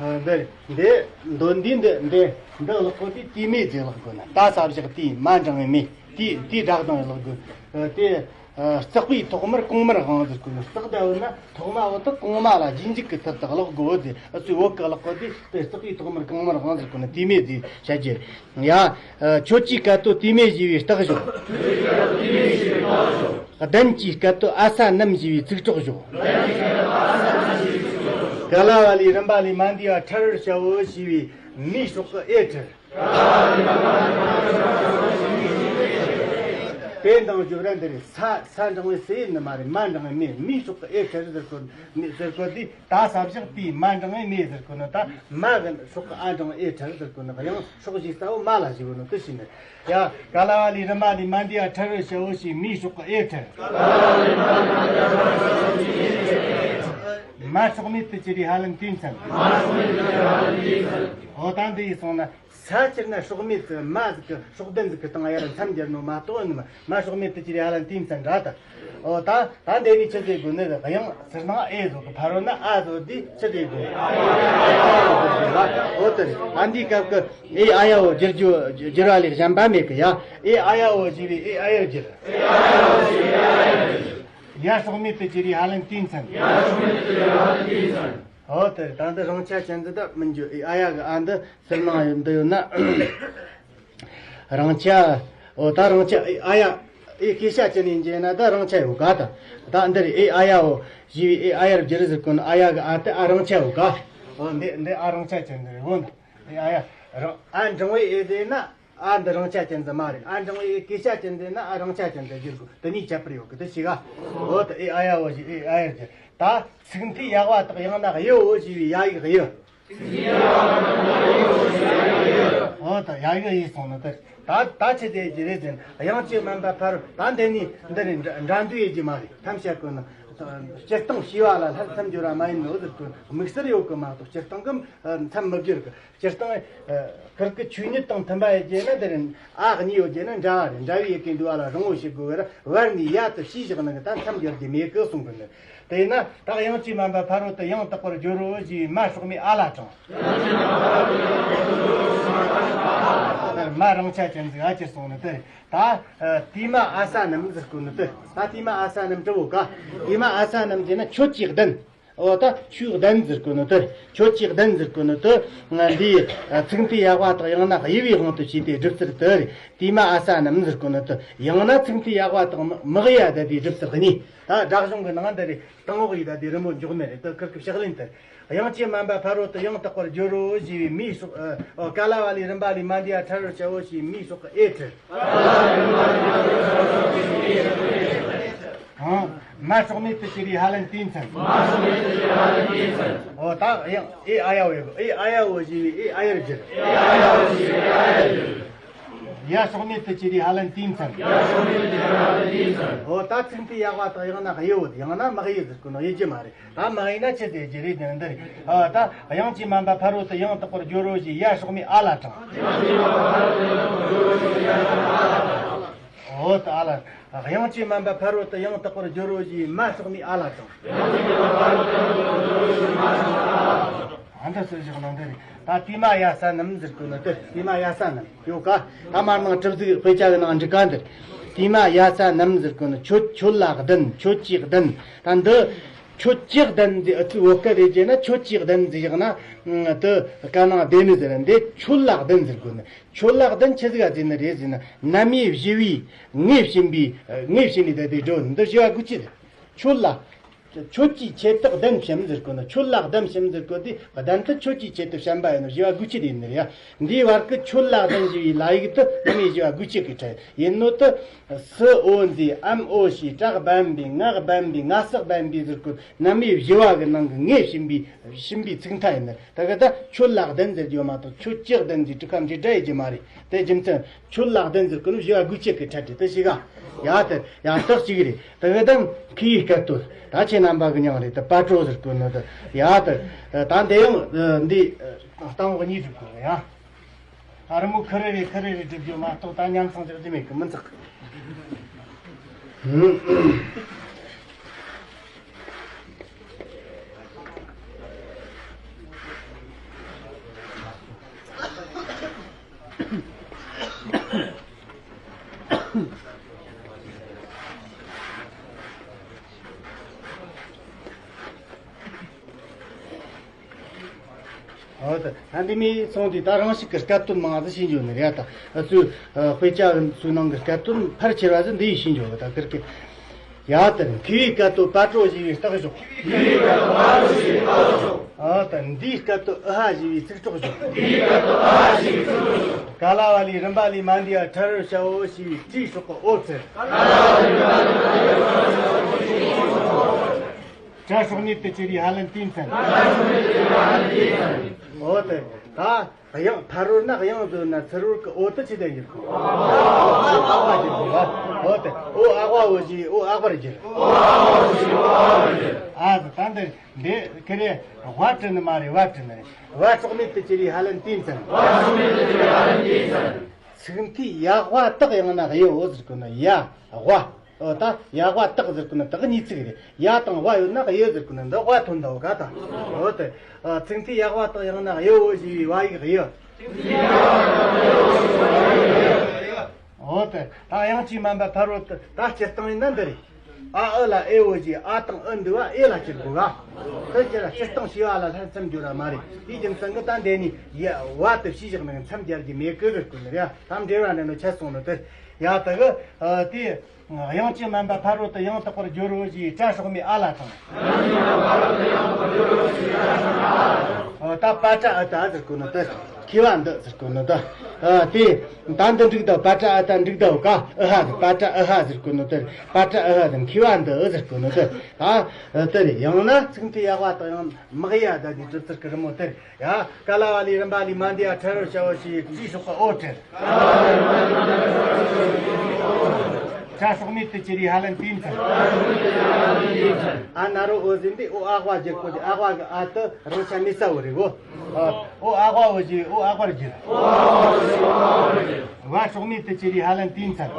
ཡ། འདི་འདི་འདོན་འདི་འདི་འདི་འདི་ཀློག་གོ་དུས་དུས་མེད་ཟེར་ཀློག་དགོས་ན། ད་ས་བཞག་དུས་མ་འགྲེང་བའི་མེད། དུས་དུས་སྒྲ་གདངས་ཀློག་དགོས། དེ་ཨ་བརྩེགས་པའི་ཐོག་མར་གོང་མར་དབང་ཟེར་དགོས་ན། བརྩེགས་ད་འོ་ན་ཐོག་མ་བོ་དེ་གོང་མ་ལ་རྗེས་འཇུག་གི་ཚུལ་དུ་ཀློག་དགོས་ཟེར། ཨ་ཚོས་བོད་ཀྱི་ཀློག་གོ་དུས་དེ་བརྩེགས་པའི་ཐོག་མར་གོང་མར་དབང་ཟེར་དགོས་ན་དུས་མེད་ཟེར་བྱ་རྒྱུ། ཡ། ཨ་ཁྱོད་ཀྱི་སྐད་དོད་དུས་མེད་ཞེས་པའི་རྟགས་བཞག། ལྡན་གྱི་སྐད་དོད་ཨ་ས་རྣམས་ཞེས་པའི་ཚིག་གྲོགས་བཞག། ག་ལ་བ་ལས་རིམ་པ་ལས་མ་འདས་པ་ཕྲ་རོལ་བྱའོ་ཞེས་པའི་མིའི་སྲོག་གི་ཨེ་ཕྲར། དེ་འདང་རྒྱུ་ར་འདི་རེད། ས་ས་འབྲིང་བའི་སུ་ཡིན་ནི་མ་རེད། མ་འབྲིང་བའི་མེ། མིའི་སྲོག་གི་ཨེ་ཕྲར་ཟེར་གོ་ནི་ཟེར་གོ་དུས། ད་ས་བཞག་དེའི་མ་འབྲིང་བའི་མེ་ཟེར་གོ་ནི། ད་མ་གི་སྲོག་གི་ཨ་འབྲིང་བའི་ཨེ་ཕྲར་ཟེར་གོ་ནི། གཡང་སྲོག་ཞེས་ས་བོ་མ་ལ་ཞེས་པོ་ནི་དེ་བྱས་ནི། ཡ། ག་ལ་བ་ལས་རིམ་པ་ལས་མ་འདས་པ་ཕྲ་རོལ་བྱའོ་ཞེས་མིའི་སྲོག་གི་ཨེ་ཕྲར། མ་སྲོག་མེད་དུ་གྱུར་པའི་ཧ་ལན་དེའི་མཚན། འོ་ད་འདི་ཡིས་སོང་ན། ས་སྤྱིར་ན་སྲོག་མེད་དུ་མ་ཟིག་གི་སྲོག་ལྡན་ཟིག་གི་སྟེང་ཡར་མཚམས་སྦྱར་ནོ་མ་གཏོགས་ནི་མ། མ་སྲོག་མེད་དུ་གྱུར་པའི་ཧ་ལན་དེའི་མཚན་འདྲ་ད། འོ་ད་ད་འདི་ནི་ཆི་ཟེར་དགོས་ནི། གཡང་ཟེར་ན་ཨེ་བཟོ་གི། ཕ་རོལ་ན་ཨ་བཟོ་དུས་ཆི་ཟེར་དགོས། འོ་དེ་རེད། ཨ་འདིའི་སྐབས་ཀྱི་ཨེ་ཨ་ཡ་བོ་བསྒྱུར་རྒྱུ་བསྒྱུར་བ་ལས་གཞན་པ་མེད་གི་ཡ། ཨེ་ཨ་ཡ་བོ་ཞེས་པའི་ཨེ་ཨ་ཡར་བསྒྱུར། ཡ་སྲོག་མེད་དུ་གྱུར་པའི་ཧ་ལན་དེའི་མཚན། འོ་དེ་རེད། ད་འདི་རང་ཆ་ཅན་འདི་ད་མི་འགྱུར། ཨེ་ཨ་ཡ་གི་ཨ་འདི་ཟུར་ནང་འདི་ཡོད་ན། རང་ཆ། འོ་ད་རང་ཆ་ཨེ་ཨ་ཡ། ཨེ་སྐད་ཆ་ཅན་ཡིན་གྱི་ན་ད་རང་ཆ་ཡོད་ག་ད། ད་འདི་རེད། ཨེ་ཨ་ཡ་བོ་ཞེས་པའི་ཨེ་ཨ་ཡར་བསྒྱུར་ཟེར་གོ་ནི། ཨ་ཡ་གི་ཨ་དེ་ཨ་རང་ཆ་ཡོད་ག་འོ་འདི་འདི་ཨ་རང་ཆ་ཅན་འདི་རེད། འོ་འདི་ཨེ་ཨ་ཡ་རང་ཨ་འབྲིང་བའི་ཨེ་དེ་ན། ཨ་འདི་རང་ཆ་ཅན་འདི་མ་རེད། ཨ་འབྲིང་བའི་སྐད་ཆ་ཅན་འདི་ན་ཨ་རང་ཆ་ཅན་འདི་བསྒྱུར་དགོས། དེ་གཉིས་ཁྱད་པར་ཡོད་གི། དེ་ཤེས་ག་འོ་ད་ཨེ་ཨ་ཡ་བོ་ཞེས་ཨེ་ཨ་ཡར་བསྒྱུར། ད་ཚིག་མཐའི་ཡག་པ་དག་ཡང་ན་གཡོ་བོ་ཞེས་པའི་ཡ་ཡིག་གཡུ། འོ་ད་ཡ་ཡིག་གཡུ་སོང་ནི་དེ། ད་ད་ཆི་ཟེར་གྱི་རེད་ཟེར་ན། གཡང་གཅིག་མིན་པ་ཕ་རོལ། ད་འདི་ནི་འདི་རེད། འདྲ་འདྲ་འདུས་ཡོད་ཀྱི་མ་རེད། ཐམས་ཅད་ཀུན་ན་སྤྱིར་བཏང་ཤེས་པ་ལ་སླར་མཚམས་སྦྱོར་བ་མ་ཡིན་ནོ་ཟེར་གོ་ནི། དམིགས་བསལ་ཡོད་གི་མ་གཏོགས་སྤྱིར་བཏང་གི་མཚམས་མི་སྦྱོར་གི། སྤྱིར་བཏང་། ཁིར་གི་ཆོས་ཉིད་དང་མཐུན་པ་ཡོད་རྒྱུ་ན་འདི་རེད། ཨ་གཉིས་ཡོད་རྒྱུ་ན་འདྲ་བ་རེད། འདྲ་བའི་ཡི་གེ་འདུས་པ་ལ་རིང་བོ་ཞིག་དགོས་པར་བར་ནས་ཡ་དེ་ཕྱིས་བཞག་ནི་གི། ད་མཚམས་སྦྱར་རྒྱུ་མེད་གི་གསུང་གི་ནི། དེས་ན་ད་གཡང་གཅིག་མིན་པ་ཕ་རོལ་ཏུ་ཡང་དག་པར་སྦྱོར་རོ་ཞེས་མ་སྲོག་མེད་ཨ་ལ་དྲངས། མ་རང་ཆ་ཅན་ཟིག་ཨ་ཅེར་སོང་ནི་དེ་རེད། ད་དེས་མ་ཨ་ས་རྣམས་ཟེར་གོ་ནི་དེ། ད་དེས་མ་ཨ་ས་རྣམས་འདྲ་བོ་ག་དེས་མ་ཨ་ས་རྣམས་ཟེར་ན་ཁྱོད་ཀྱིས་བདེན། འོ་ད་ཁྱོད་བདེན་ཟེར་གོ་ནི་དེ། ཁྱོད་ཀྱིས་བདེན་ཟེར་གོ་ནི་དེ། ང་འདིའི་ཚིག་མཐའི་ཡག་པ་དག་ཡང་ན་གཡུ་བའི་དབང་དུ་བྱས་ཏེ་སྒྲུབ་ཚུལ་དེ་རེད། དེས་མ་ཨ་ས་རྣམས་ཟེར་གོ་ནི་དེ། ཡང་ན་ཚིག་མཐའི་ཡག་པ་དག་མ་གཡུ་ཡ་ད་དེའི་སྒྲུབ་ཚུལ་གཉིས། ད་སྒྲ་གཞུང་གི་ནང་འདི་རེད། དང་འོག་ཡི་ད་དེ་རི་མོ་འཇོག་མེད་རེད། དེ་ཁིར་གི་ཕྱག་ལེན་དེ། གཡང་གཅིག་མིན་པ་ཕ་རོལ་ཏུ་ཡང་དག་པར་སྦྱོར་རོ་ཞེས་པའི་མིའི་སྲོག་ཨ། ག་ལ་བ་ལས་རིམ་པ་ལས་མ་འདས་པ་ཕྲ་རོལ་བྱའོ་ཞེས་མིའི་སྲོག་གི་ཨེ་ཕྲར། ཨང་། མ་སྲོག་མེད་དུ་གྱུར་པའི་ཧ་ལན་དེའི་མཚན། འོ་ད་ཡང་ཨེ་ཨ་ཡ་བོ་ཡོད། ཨེ་ཨ་ཡ་བོ་ཞེས་པའི་ཨེ་ཨ་ཡར་བསྒྱུར། ཡ་སྲོག་མེད་དུ་གྱུར་པའི་ཧ་ལན་དེའི་མཚན། འོ་ད་ཚིག་མཐའི་ཡག་པ་དག་ཡང་ན་གཡུ་བོ། ཡང་ན་མ་གཡུ་ཟེར་གོ་ནོ་ཡིན་གྱི་མ་རེད། ད་མ་ཡིན་ན་ཆི་ཟེར་རྒྱུ་རེད་ཟེར་ན་འདི་རེད། ཨ་ད་གཡང་གཅིག་མིན་པ་ཕ་རོལ་ཏུ་ཡང་དག་པར་སྦྱོར་རོ་ཞེས་ཡ་སྲོག་མེད་ཨ་ལ་དྲངས། འོ་ད་ཨ་ལ། གཡང་གཅིག་མིན་པ་ཕ་རོལ་ཏུ་ཡང་དག་པར་སྦྱོར་རོ་ཞེས་མ་སྲོག་མེད་ཨ་ལ་དྲངས། ཨ་འདྲ་ཟེར་བཞག་ན་འདི་རེད། ད་དེས་མ་ཡ་ས་རྣམས་ཟེར་གོ་ནོ་དེ། དེས་མ་ཡ་ས་རྣམས་ཡོད་ག་ད་མར་ནང་གྲུབ་ཚུལ་དཔེ་ཆ་གི་ནང་འབྲི་ག་འདིར། དེས་མ་ཡ་ས་རྣམས་ཟེར་གོ་ནོ་ཁྱོད་ཁྱོད་ལ་བདེན། ཁྱོད་ཀྱིས་བདེན། ད་འདི། ཁྱོད་ཀྱིས་བདེན་ཟེར་ཨ་ཚུ་བོད་སྐད་རེད་ཅེ་ན། ཁྱོད་ཀྱིས་བདེན་ཟེར་བཞག་ན། དེ་ག་ནང་བདེན་ནི་ཟེར། འདི་ཁྱོད་ལ་བདེན་ཟེར་དགོས་ནི། ཁྱོད་ལ་བདེན་ཆི་ཟིག་ག་ཟེར་ནི་རེད་ཟེར་ན། ན་མི་བཞི་བའི་ངས་བྱིན་པའི་ངས་བྱིན་ནི་ད་དེ་འགྲོ་འདི་བཞི་བ་དགུ་ཅི་རེད། ཁྱོད་ལ། ཁྱོད་ཀྱི་ཆེད་དུ་བདེན་བྱིན་ཟེར་གོ་ནི། ཁྱོད་ལ་བདེན་བྱིན་ཟེར་གོ་དེ་བདེན་དུ་ཁྱོད་ཀྱི་ཆེད་དུ་བྱིན་པ་ཡིན་ནི་བཞི་བ་དགུ་ཅི་རེད་ནི་རེད་ཡ། འདིའི་བར་གྱི་ཁྱོད་ལ་བདེན་ཞེས་པའི་ལ་ཡིག་དེ་ན་མི་བཞི་བ་དགུ་ཅི་གི་ཕྲད་ཡིན་ནོ་དེ། སུ་འོ་འཛི་འམ་འོ་ཞེས་བྲག་འབེན་པའི་ངག་འབེན་པའི་ང་སག་འབེན་པའི་ཟེར་གོ་ན་མི་བཞི་བ་གི་ནང་གི་ངས་བྱིན་པའི་བྱིན་པའི་ཚིག་མཐའ་ཡིན་ནི། ད་གི་ད་ཁྱོད་ལ་བདེན་ཟེར་རྒྱུ་མ་གཏོགས་ཁྱོད་ཀྱིས་བདེན་ཟེར་དྲུག་ཁ་འབྲི་སྒྲ་ཡོད་རྒྱུ་མ་རེད། དེ་རྒྱུ་མཚན་ཁྱོད་ལ་བདེན་ཟེར་གོ་ནི་བཞི་བ་དགུ་ཅི་གི་ཕྲད་དེ་དེ་ཞིག་ག་ཡ་དེ་ཡ་དག་ཅིག་རེད། དེ་གི་ད་ཁི་ཡི་སྐད་དོད་ད་ཁྱེད་རྣམ་པ་གི་མྱིང་རེད། དེ་པ་ཏྲོ་ཟེར་གོ་ནི་དེ་ཡ་དེ་ད་འདི་ཡང་འདི་སྟེང་འོག་གཉིས་སྒྲུབ་དགོས་ཡ། ཨ་རི་མོ་ཁི་རི་རི་ཁི་རི་རི་སྒྲུབ་རྒྱུ་མ་གཏོགས་ད་ཉམས་སང་ཅིག་ཅི་མེད་གི་མི་འཚག་གི། འོ་ད་ད་འདི་མི་སོང་དུས་ད་རང་ཞིག་གི་སྐད་དོད་མང་ཟིག་ཤེས་འཇོག་ནི་རེད་ད། ཨ་ཚོས་དཔེ་ཆ་ཚོའི་ནང་གི་སྐད་དོད་ཕལ་ཆེ་བ་ཟིག་འདི་ཡིས་ཤེས་འཇོག་གི་ད་ཁིར་གི། ཡ་དེར་མཁས་པའི་སྐད་དོད་པ་སྤྲོ་ཞེས་པའི་རྟགས་ཞོག་མཁས་པའི་སྐད་དོད་པ་སྤྲོ་ཞེས་པའི་རྟགས་ཞོག་ཨ་དེར་འདིའི་སྐད་དོད་ཨུ་ཧ་ཞེས་པའི་ཚིག་གྲོགས་ཞོག་མཁས་པའི་སྐད་དོད་ཨུ་ཧ་ཞེས་པའི་ཚིག་གྲོགས་ཞོག་ག་ལ་བ་ལས་རིམ་པ་ལས་མ་འདས་པ་ཕྲ་རོལ་བྱ་བའོ་ཞེས་པའི་ཏྲའི་སྲོག་གི་ཨོ་ཚེར། ཏྲ་སྲོག་མེད་དུ་གྱུར་པའི་ཧ་ལན་ཏིའི་མཚན། ཨོ་དེ་ད། དབྱངས་ཕ་རོལ་ན་དབྱངས་ཟེར་ན་ཚུར་རོལ་གི་འོ་དེ་ཆི་ལྡན་གྱི་རེད། འོ་དེ་འོ་ཨ་ཝ་འོ་ཞེས་འོ་ཨ་ཝར་བསྒྱུར། ཨ་ད་འདི་འདི་ཁེ་རེ་ཝ་བྲི་ནི་མ་རེད། ཝ་བྲི་ནི་རེད། བ་སྲོག་མེད་དུ་གྱུར་པའི་ཧ་ལན་ཏིའི་མཚན། ཚིག་མཐའི་ཡ་ཝ་དག་ཡང་ན་གཡོ་འོ་ཟེར་གོ་ནི་ཡ་ཝ། འོ་ད་ཡ་ཝ་དག་ཟེར་གོ་ནི་དག་གཉིས་ཚིག་རེད། ཡ་དང་ཝ་ཡོད་ན་གཡོ་ཟེར་གོ་ནི་འདི་ཝ་ཐོན་འདུག་ག་ད། འོ་དེ། ཚིག་མཐའི་ཡ་ཝ་དག་ཡང་ན་གཡོ་འོ་ཞེས་པའི་ཝ་ཡིག་གཡོ། འོ་དེ། ད་དབྱངས་ཅན་མ་འབད་ཕ་རོལ་ཏུ་ད་སྤྱིར་བཏང་ཡིན་ན་འདི་རེད། ཨ་ཨུ་ལ་ཨེ་འོ་ཞེས་ཨ་དང་ཨུ་འདུས་པ་ཨེ་ལ་བསྒྱུར་དགོས་ག་དེ་ཕྱིར་སྤྱིར་བཏང་བྱས་པ་ལ་ལྷ་མཚམས་སྦྱོར་བ་མ་རེད། དེའི་རྒྱུ་མཚན་གྱིས་ད་འདི་ནས་ཡ་ཝ་དེ་ཕྱིས་བཞག་ནས་མཚམས་སྦྱར་རྒྱུ་མེད་གི་ཟེར་གོ་ནི་རེད། ད་འགྲེལ་བ་འདྲ་ནི་ཆད་སོང་ནི་དེ། ཡ་དེ་གི་དེ། དབྱངས་ཅན་མ་འབད་ཕ་རོལ་ཏུ་ཡང་དག་པར་སྦྱོར་རོ་ཞེས་ཏྲ་སྲོག་མེད་ཨ་ལ་དང་། ད་པ་ཏྲ་ཨ་ཏ་ཟེར་གོ་ནོ་དེ། མཁས་པ་འདི་ཟེར་གོ་ནོ་དེ། དེ། ད་འདི་འགྲིག་ད། པ་ཏྲ་ཨ་ཏ་འགྲིག་ད་ག་ཨུ་ཧ་ཟེར། པ་ཏྲ་ཨུ་ཧ་ཟེར་གོ་ནོ་དེ། པ་ཏྲ་ཨུ་ཧ་ཟེར། མཁས་པ་འདི་ཟེར་གོ་ནོ་དེ། ད། དེ་རེད། ཡང་ན་ཚིག་མཐའི་ཡ་ཝ་དག་ཡང་མག་ཡ་ད་དེ་གྲུབ་ཚུལ་གི་རི་མོ་དེ་རེད། ཡ། ཀ་ལ་བ་ལས་རིམ་པ་ལས་མ་འདས་པ་ཕྲ་རོལ་བྱ་བའོ་ཞེས་ཏྲའི་སྲོག་གི་ཨོ་བྲི། ཏྲ་སྲོག་མེད་དུ་གྱུར་པའི་ཧ་ལན་ཏིའི་མཚན། ཨ་ན་རོ་འོ་ཟེར་འདི་འོ་ཨ་ཝ་བསྒྱུར་གོ་དེ། ཨ་ཝ་གི་ཨ་དེ་རང་ཆ་མེད་ས་བོ་རེད་གོ་འོ་ཨ་ཝ་འོ་ཞེས་འོ་ཨ་ཝར་བསྒྱུར། བ་སྲོག་མེད་དུ་གྱུར་པའི་ཧ་ལན་ཏིའི་མཚན།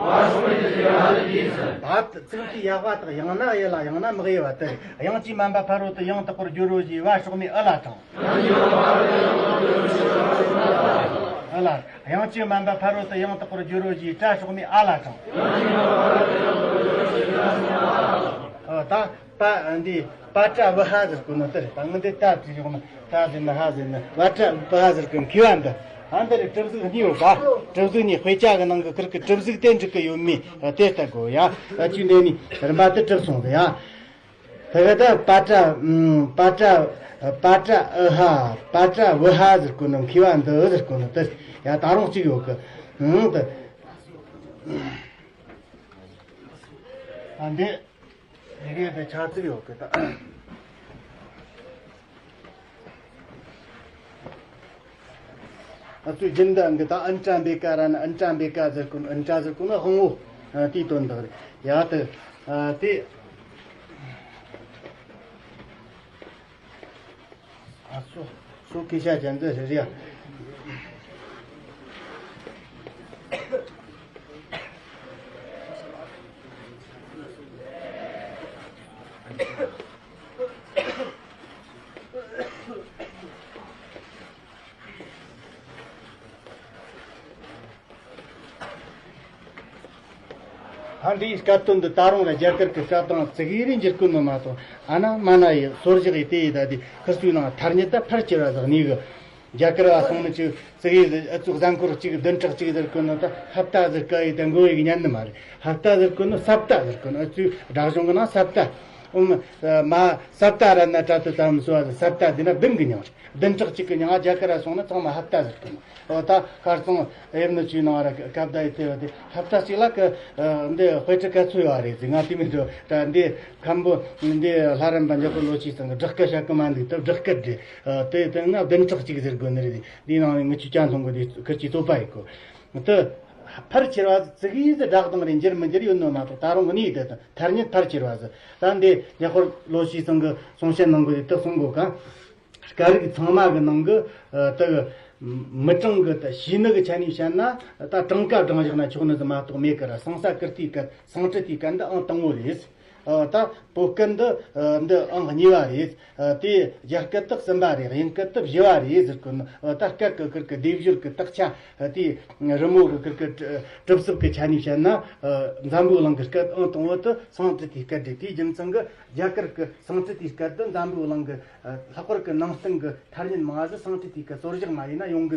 ད་ཚིག་མཐའི་ཡ་ཝ་དག་ཡང་ན་གཡོ་ལ་ཡང་ན་མག་ཡ་བ་དེ་རེད། དབྱངས་ཅན་མ་འབད་ཕ་རོལ་ཏུ་ཡང་དག་པར་སྦྱོར་རོ་ཞེས་པ་སྲོག་མེད་ཨུ་ལ་དང་། ཨུ་ལ། དབྱངས་ཅན་མ་འབད་ཕ་རོལ་ཏུ་ཡང་དག་པར་སྦྱོར་རོ་ཞེས་ཏྲ་སྲོག་མེད་ཨ་ལ་དང་། ཨ་ད་པ་འདི་པ་ཏྲ་བུ་ཧ་ཟེར་གོ་ནོ་དེ་རེད། ད་ངི་འདི་ཏ་བྲིས་ཡོང་ན་ཏ་ཟེར་ན་ཧ་ཟེར་ན་བ་ཏྲ་བུ་ཧ་ཟེར་གི་མཁས་པ་འདི། ཨ་འདི་རེད། གྲུབ་གཟུགས་གཉིས་ཡོད་པ། གྲུབ་གཟུགས་གཉིས། དཔེ་ཆ་གི་ནང་གི་ཁུར་གི་གྲུབ་གཟུགས་དེ་འགྲིག་གི་ཡོད་མེད་དེ་ལྟ་དགོས་ཡ། ཨ་ཅུ་འདི་ནི་རིམ་པ་དེ་གྲུབ་སོང་ཟེར་ཡ། དེ་ག་ད་པ་ཏྲ་ཨམ། པ་ཏྲ། པ་ཏྲ་ཨུ་ཧ། པ་ཏྲ་བུ་ཧ་ཟེར་གོ་ནོ་མཁས་པ་འདི་ཟེར་གོ་ནོ་དེ་ཡ། ད་རུང་གཅིག་ཡོད་གི་ཨང་དེ། ཨ་འདི། དེ་ག་དེ་ཆ་ཚིག་ཡོད་གི་ད། ཨ་ཚོས་རྒྱུན་ལྡན་གྱི་ད་ཨན་ཏྲ་འབེ་ཀ་ར་ན་ཨན་ཏྲ་འབེ་ཀ་ཟེར་གོ་ནོ། ཨན་ཏྲ་ཟེར་གོ་ནོ་དབང་བོ། ཨ་དེའི་དོན་དག་རེད་ཡ། དེ་ཨ་དེ་ཨ་སོ་སོ་སྐད་ཆ་ཅན་དེ་རེད་ཡ། ད་འདིའི་སྐད་དོད་འདི་ད་རུང་ར་རྒྱ་གར་གྱི་སྐད་དང་ཙིག་གེ་རེ་འགྱུར་གོ་ནི་མ་གཏོགས། ཨ་ན་མ་ན་ཡི་སོར་བཞག་ཡི་དེ་ཡི་ད་དེ་ཁུ་ཚོའི་ནང་ཐ་སྙད་ད་ཕར་གྱུར་བ་ཟེར་ནི་གི། རྒྱ་གར་བ་སོང་ནི་ཅིག་ཙིག་གེ་ཨ་ཚོ་གཟའ་འཁོར་གཅིག་བདུན་ཕྲག་གཅིག་ཟེར་གོ་ནི་ད་ཧབ་ཏ་ཟེར་ཀ་ཡི་ད་མགོ་ཡི་གི་ཉན་ནི་མ་རེད། ཧབ་ཏ་ཟེར་གོ་ནི་སབ་ཏ་ཟེར་གོ་ནི། ཨ་ཚོའི་སྒྲ་གཞུང་གི་ནང་སབ་ཏ། ཨོ་མ་སབ་ཏ་ར་ན་ཏྲ་ཏུ་ཏ་མ་སུ་བ་ཟེར། སབ་ཏ་འདི་ན་བདུན་གི་མྱིང་རེད། བདུན་ཕྲག་གཅིག་གི་མྱིང་རྒྱ་གར་ར་སོང་ན་ཚང་མ་ཧབ་ཏ་ཟེར་གི། འོ་ད་ཁར་སང་ཨེབ་ནི་ཆུའི་ནང་ར་སྐབས་ད་ཡི་དེ་བ་དེ་ཧབ་ཏ་གཅིག་ལ་ཀི་འདི་དཔེ་ཁྲིད་ག་ཚོད་ཡོད་རེད་ཟེར། ང་དེ་མི་འགྲོ་ད་འདི་ཁམ་བུ་འདི་ལྷ་རམས་པ་འཇམ་དཔལ་བློ་ཆོས་ཚང་གི་སྦྲགས་སྐད་བཤད་གི་མ་འདུག་ད་སྦྲགས་སྐད་རེད། དེ་དེ་ན་བདུན་ཕྲག་གཅིག་ཟེར་དགོས་ནི་རེད། འདི་ནང་ནས་ངི་ཆུ་ཅང་མཐོང་གི་དེ་ཁུར་གྱི་རྩོད་པ་ཡི་གོ་དེ་ཕར་ཁྱེར་བ་ཙིག་གེ་ཟིག་སྒྲ་གདངས་རེ་འགྱུར་མི་འགྱུར་ཡོད་ནོ་མ་གཏོགས། ད་རུང་གི་ནི་དེ་དང་ཐ་སྙད་ཕར་ཁྱེར་བ་ཟིག་ད་འདི་འཇམ་དཔལ་བློ་ཆོས་ཚང་གི་གསུང་བཤད་ནང་གི་དེ་གསུང་གོ་ག་སྐད་རིགས་ཚང་མ་གི་ནང་གི་ཨ་དེ་གི་མི་གྲངས་གི་ད་ཤེས་ནི་གི་ཆ་ནས་བཤད་ན། ད་གྲངས་ཀ་བགྲང་བཞག་ན་ཆོག་ནི་ཟིག་མ་གཏོགས་མེད་ཀི་ར། སང་ས་ཀིརྟིའི་སྐད་སང་ཀྲི་ཏིའི་སྐད་འདི་ཨང་དང་བོ་རེད། ཨ་ད་བོད་སྐད་འདི་ཨ་འདི་ཨང་གཉིས་པ་རེད། ཨ་དེ་རྒྱ་སྐད་དག་གསུམ་པ་རེད། དབྱིན་སྐད་དག་བཞི་པ་རེད་ཟེར་གོ་ནི། ཨ་ད་སྐད་གི་ཁུར་གི་སྡེབ་སྦྱོར་གི་དག་ཆ་དེ་རི་མོ་གི་ཁུར་གི་གྲུབ་ཚུལ་གི་ཆ་ནས་བཤད་ན། ཨ་འཛམ་བུ་གླིང་གི་སྐད་ཨང་དང་བོ་དེ་སང་ཀྲི་ཏིའི་སྐད་རེད། དེའི་རྒྱུ་མཚན་གི་རྒྱ་གར་གི་སང་ཀྲི་ཏིའི་སྐད་དེ་འཛམ་བུ་གླིང་གི་ཨ་ལྷག་པར་གི་ནང་བསྟན་གི་ཐ་སྙད་མང་ང་ཟིག་སང་ཀྲི་ཏིའི་སྐད་གཙོ་བཞག་མ་ཡིན་ན་ཡོང་གི།